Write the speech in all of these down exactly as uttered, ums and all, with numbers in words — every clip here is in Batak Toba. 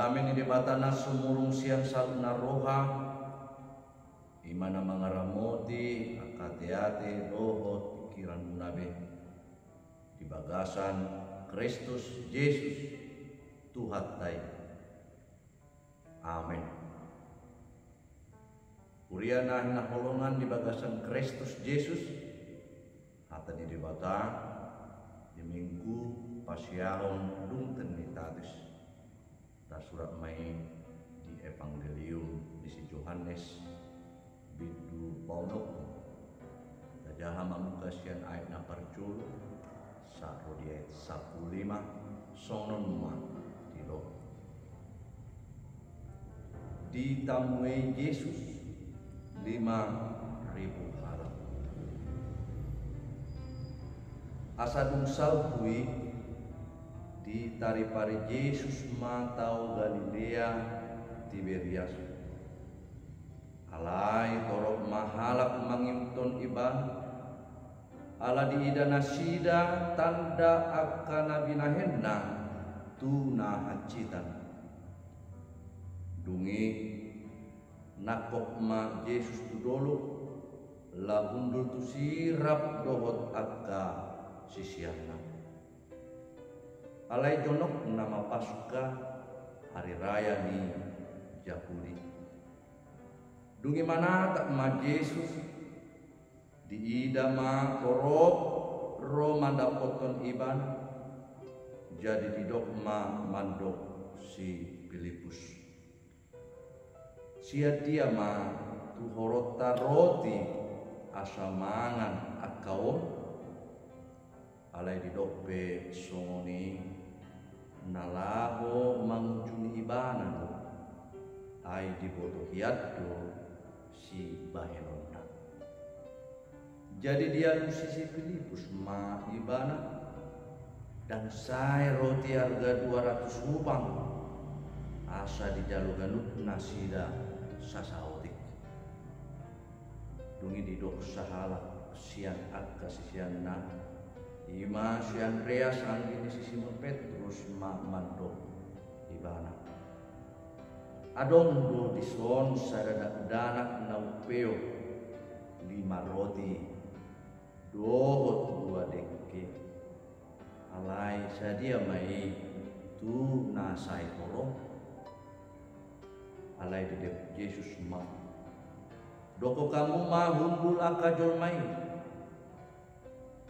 Dame ni Debata na sumurung sian saluhutna roha, i ma na mangaramoti angka ateate dohot pingkiranmuna be, di bagasan Kristus Jesus Tuhanta i. Amen. Huria na hinaholongan di bagasan Kristus Jesus, hata ni Debata di Minggu Pasiahon dung Trinitatis, tasurat ma i di Evangelium ni si Johannes, bindu paonomhon. Tajaha mamungka sian ayat na parjolo sahat ro di ayat sampulu lima, songon on ma didok. Ditamuei Jesus lima ribu halak. Asa dung salpu i, diparipari Jesus ma tao Galilea Tiberias. Alai torop ma halak mangihuthon Ibana, ala diida nasida tanda angka na binahenna tu na hansitan. Dung i nangkok ma Jesus tu dolok, laho hundul tusi rap dohot angka siseanna. Alai jonok nama Paska, ari raya ni Jahudi. Dung i manatap ma Jesus, diida ma torop ro mandapothon Ibana. Jadi didok ma mandok si Pilipus: Sian dia ma tuhoronta roti asa mangan angka on? Alai didok pe songon i, na laho mangunjuni Ibana do, ai diboto hian do sibahenonna. Jadi dialusi si Pilipus ma Ibana, ndang sae roti arga dua ratus hupang, asa dijalo ganup nasida sasaotik. Dung i didok sahalak sian angka siseanna, i ma si Andreas anggi ni si Simon Petrus, ma mandok Ibana: Adong do dison sada dakdanak na umpeo, lima roti dohot dua dengke. Alai sadia ma i tu na sae torop? Alai didok Jesus ma: Dokhon hamu ma hundul angka jolma i.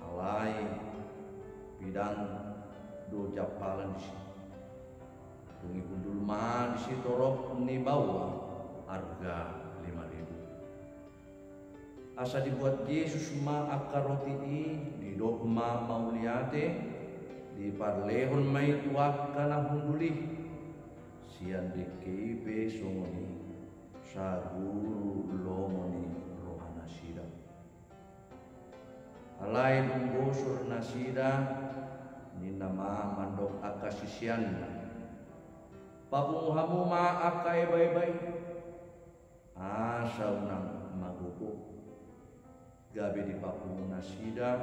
Alai pidang do jampalan disi. Dung i hundul ma disi torop ni baoa arga lima ribu. Asa dibuat Jesus ma angka roti i, didok ma mauliate, diparlehon ma i tu angka na hundul i. Sian dengke i pe songon i, saguru lomo ni rohanasida. Alai dung bosur nasida, ninna ma mandok angka siseanna: Papungu hamu ma angka ebaeba i, asa unang magogo. Gabe dipapungu nasida,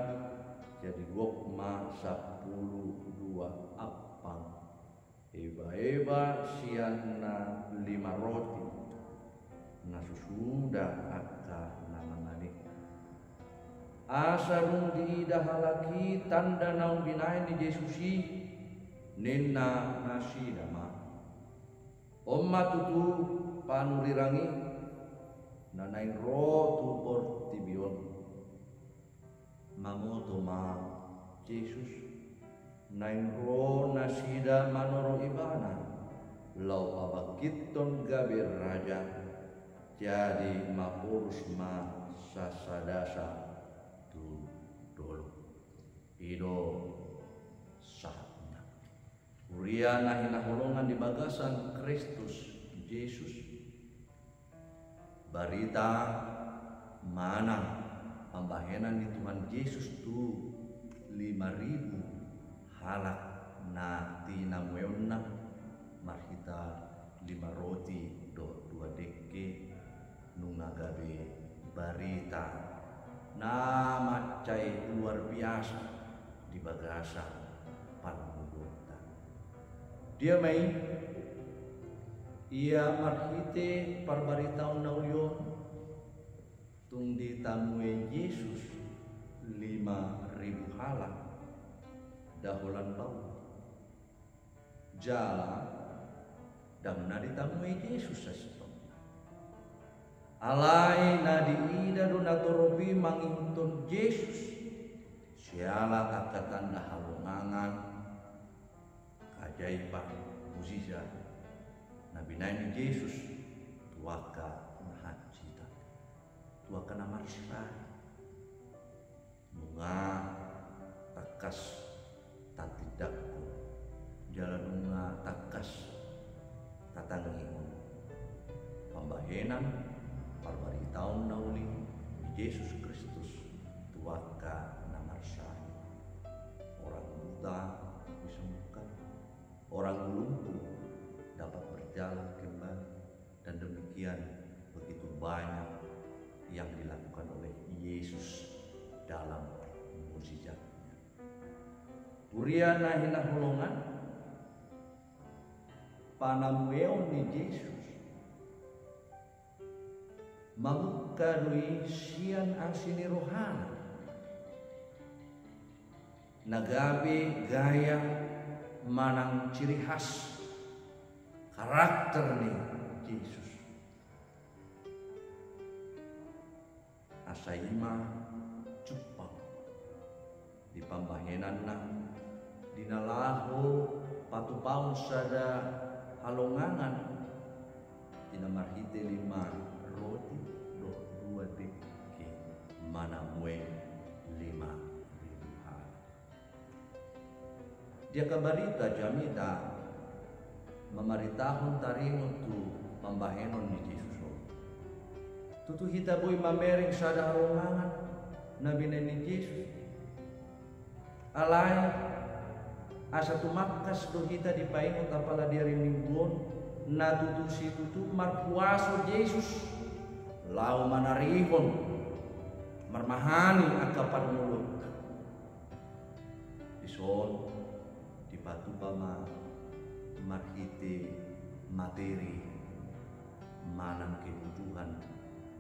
jadi gok ma sampulu dua ampang ebaeba sian na lima roti, na so suda angka na mangan i. Asa dung diida halak i tanda naung binahen ni Jesus i, ninna nasida ma: On ma tutu panurirang i, na naeng ro tu portibi on. Mamboto ma Jesus, naeng ro nasida manoro Ibana, laho pabangkithon gabe raja. Jadi maporus ma sasadasa tu dolok. I do sahatna. Huria na hinaholongan di bagasan Kristus Jesus, barita manang pambahenan ni Tuhan Jesus tu lima ribu halak na tinamueonna marhite lima roti dohot dua dengke, nunga gabe barita na mansai luar biasa di bagasan parngoluonta. Dia ma i? Ia marhite parbaritaon na uli on, tung ditamue Jesus lima ribu halak da holan baoa. Jala ndang na ditamue Jesus sasintongna. Alai na diida do natorop i mangihuthon Jesus siala angka tanda halongangan, keajaiban, mujizat na binahen ni Jesus tu angka na hansit, tu angka na marsahit. Nunga tangkas tatindangkon jala nunga tangkas tatangihon pambahenan parbaritaon na uli ni Jesus Kristus tu angka na marsahit. Orang buta disembuhkan, orang lumpuh dapat berjalan kembali, dan demikian begitu banyak yang dilakukan oleh Yesus dalam mujizatnya. Huria na hinaholongan, panamueon ni Jesus mamungka do i sian asi ni rohana na gabe gaya manang ciri khas karakter ni Jesus. Asa i ma jumpang di pambahenanna di na laho patupaon sada halongangan di na marhite lima roti dohot dua dengke manamue lima ribu halak. Di angka barita jamita mamaritahon taringot tu pambahenon ni Jesus on. Tutu hita boi mamereng sada halongangan na binahen ni Jesus. Alai asa tumangkas do hita dipaingot apala di ari Minggu on, na tutu situtu marpuaso Jesus laho manarihon, marmahani angka parngoluonta. Dison dipatupa ma marhite materi manang kebutuhan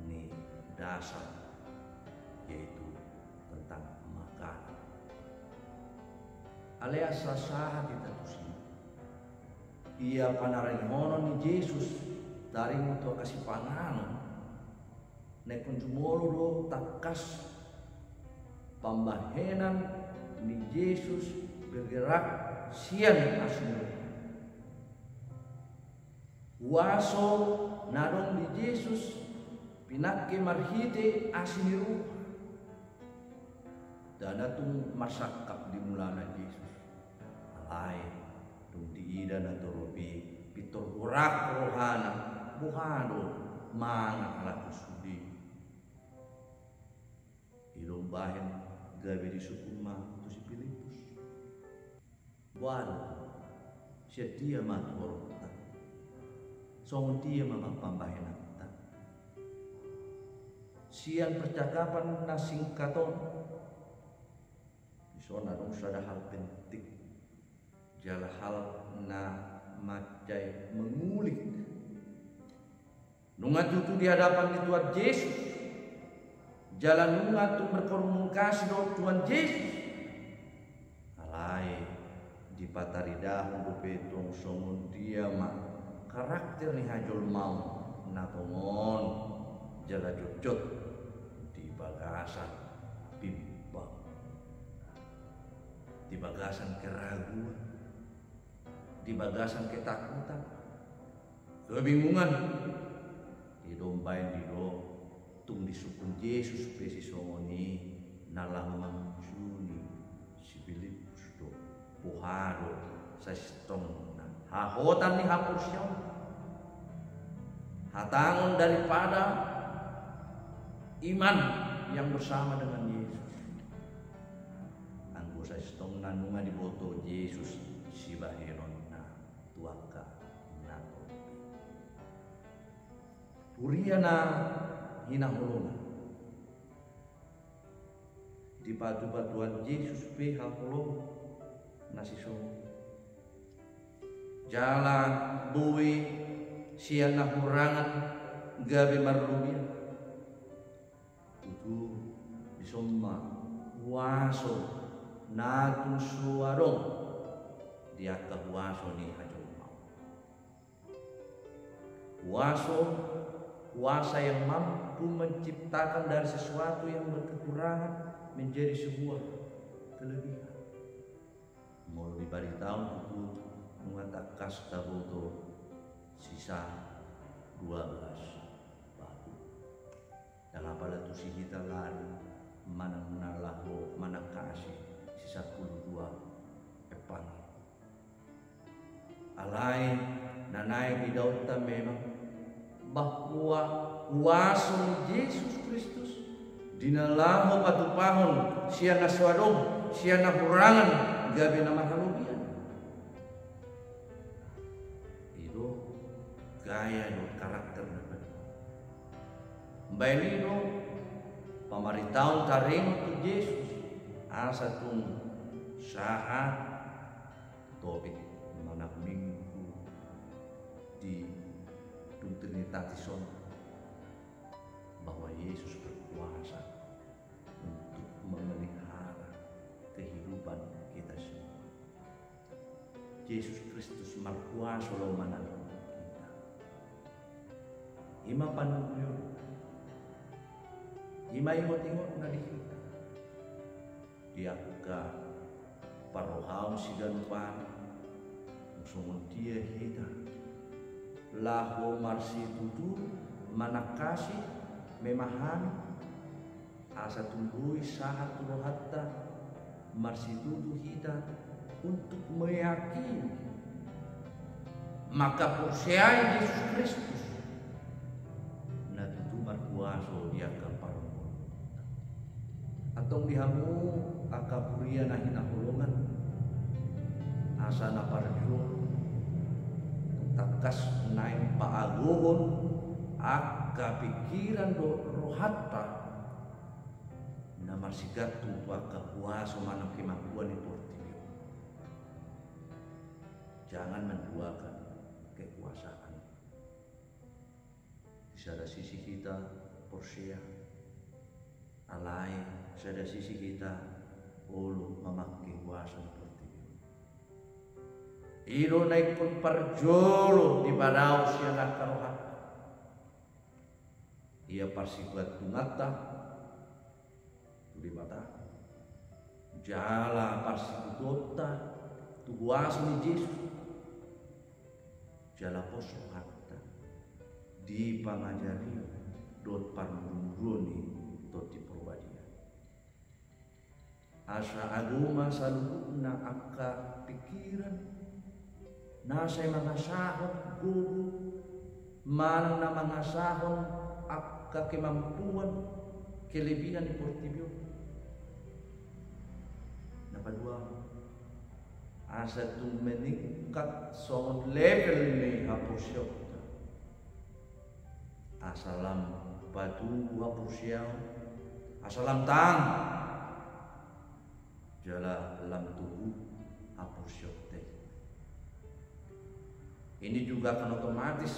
ni dasar, yaitu tentang makanan. Alai asa sahat hita tusi, ia panarihonon ni Jesus taringot tu angka sipanganon, na ingkon jumolo do tangkas pambahenan ni Jesus bergerak sian asi ni roha. Huaso na adong di Jesus pinangke marhite asi ni roha. Ndada tung marsangkap di mulana Jesus. Alai dung diida natorop i pintor gorak rohana, boha do mangan halak sude. I do umbahen gabe disungkun ma tu si Pilippus. Boha do, sian dia ma tuhoronta? Songon dia ma pambahenanta? Sian percakapan na singkat on, dison adong sada hal penting jala hal na mansai mengulik. Nunga tutu di hadapan ni Tuhan Jesus jala nunga tung berkomunikasi dohot Tuhan Jesus, alai dipataridahon dope tong songon dia ma karakter ni hajolmaon na tongon jala jotjot di bagasan bimbang, di bagasan keraguan, di bagasan ketakutan, kebingungan. I do umbahen didok, tung disungkun Jesus pe sisongon i na laho mangunjuni si Pilippus do, boha do sasintongna hahotan ni haporseaon, hatangon daripada iman yang bersama dengan Yesus. Anggo sasintongna nunga diboto Jesus sibahenonna tu angka na torop i. Huria na hinaholongan, dipatupa Tuhan Jesus pe haholomon na sisongon i. Jala boi sian na hurangan gabe marlobian. Tutu, dison ma huaso na tung so adong di angka huaso ni hajolmaon. Huaso, kuasa yang mampu menciptakan dari sesuatu yang berkekurangan menjadi sebuah kelebihan. Molo dibaritaon tutu, nunga tangkas taboto sisa dua belas batu. Ndang apala tusi hita lari manang na laho manangkasi sisa sampulu dua empang i. Alai na naeng idaonta memang bahwa huaso ni Jesus Kristus di na laho patupahon sian na so adong, sian na hurangan gabe na marhalobian. I do gaya dohot karakter na baen. Umbahen i do pamaritaon taringot tu Jesus asa tung sahat topik manang minggu di tung Trinitatis on, bahwa Yesus berkuasa untuk memelihara kehidupan kita semua. Yesus Kristus markuaso laho manalihon hita. I ma panungkunon, i ma ingot-ingotna di hita. Di angka parrohaon siganup ari, songon dia hita laho marsitutu manangkasi, memahami, asa tung boi sahat tu rohanta marsitutu hita untuk meyakini, mangkaporseai Jesus Kristus na tutu markuaso di angka parngoluonta. Antong di hamu angka huria na hinaholongan, asa na parjolo tangkas naeng paagohon angka pingkiran dohot rohanta na marsigantung tu angka huaso manang kemampuan ni portibi on. Jangan menduakan kekuasaan. Di sada sisi hita porsea, alai sada sisi hita olo mamangke huaso ni portibi on. I do na ingkon parjolo dipadao sian angka rohanta. Ia parsitutunganta tu Debata, jala parsitutuonta tu huaso ni Jesus, jala pos rohanta di pangajarion dohot parmuduon ni Tondi Porbadia. Asa agama saluhutna angka pingkiran na sai mangasahon gogo manang na mangasahon angka kemampuan, kelebihan di portibi on. Na paduahon, asa tung meningkat songon level ni haporseaonta. Asa lam patubu haporseaon, asa lam tang, jala lam tubu haporseaonta i. Ini juga akan otomatis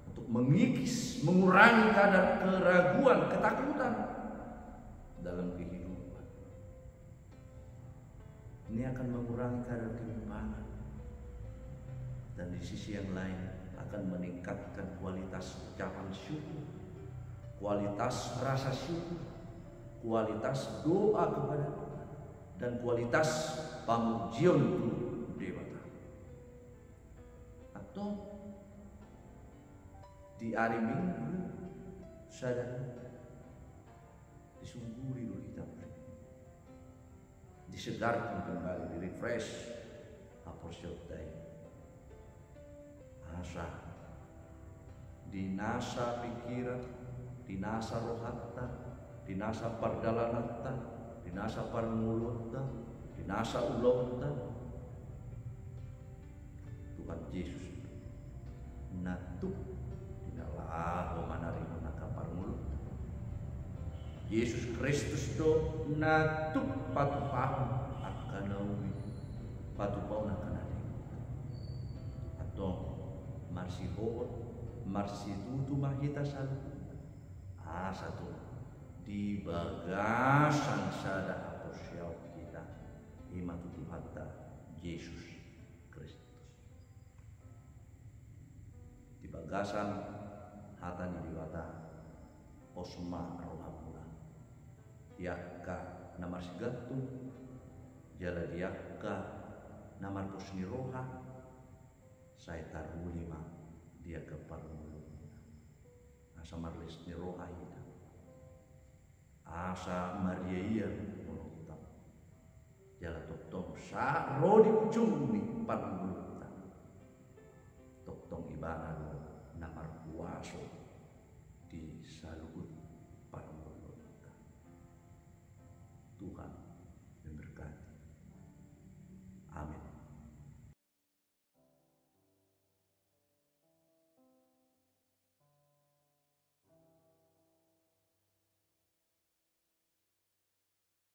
untuk mengikis, mengurangi kadar keraguan, ketakutan dalam kehidupan. Ini akan mengurangi kadar kebimbangan. Dan di sisi yang lain, akan meningkatkan kualitas ucapan syukur, kualitas rasa syukur, kualitas doa kepada Tuhan, dan kualitas pamujion tu Debata. Antong di ari Minggu sada disungguri do hita, disegarkan kembali, di-refresh haporseaonta i. Asa dinasa pingkiran, dinasa rohanta, dinasa pardalananta, dinasa parngoluonta, dinasa ulaonta Tuhan Jesus, na tuk di na laho manarihon angka parngoluonta. Jesus Kristus do na tuk patupahon angka na uli, patupahon angka na denggan. Antong Marsihol, marsitutu ma hita saluhutna. Asa tung di bagasan sada haporseaon hita, i ma tu Tuhanta Jesus Kristus. Di bagasan hata ni Debata, pos ma rohamuna. Di angka na marsigantung, jala di angka na marpos ni roha, sai taruli ma di angka parngoluonmuna. Asa marles ni roha hita. Asa mariaia ngolunta. Jala tongtong sahat ro di ujung ni parngoluonta. Tongtong Ibana do na markuaso di saluhut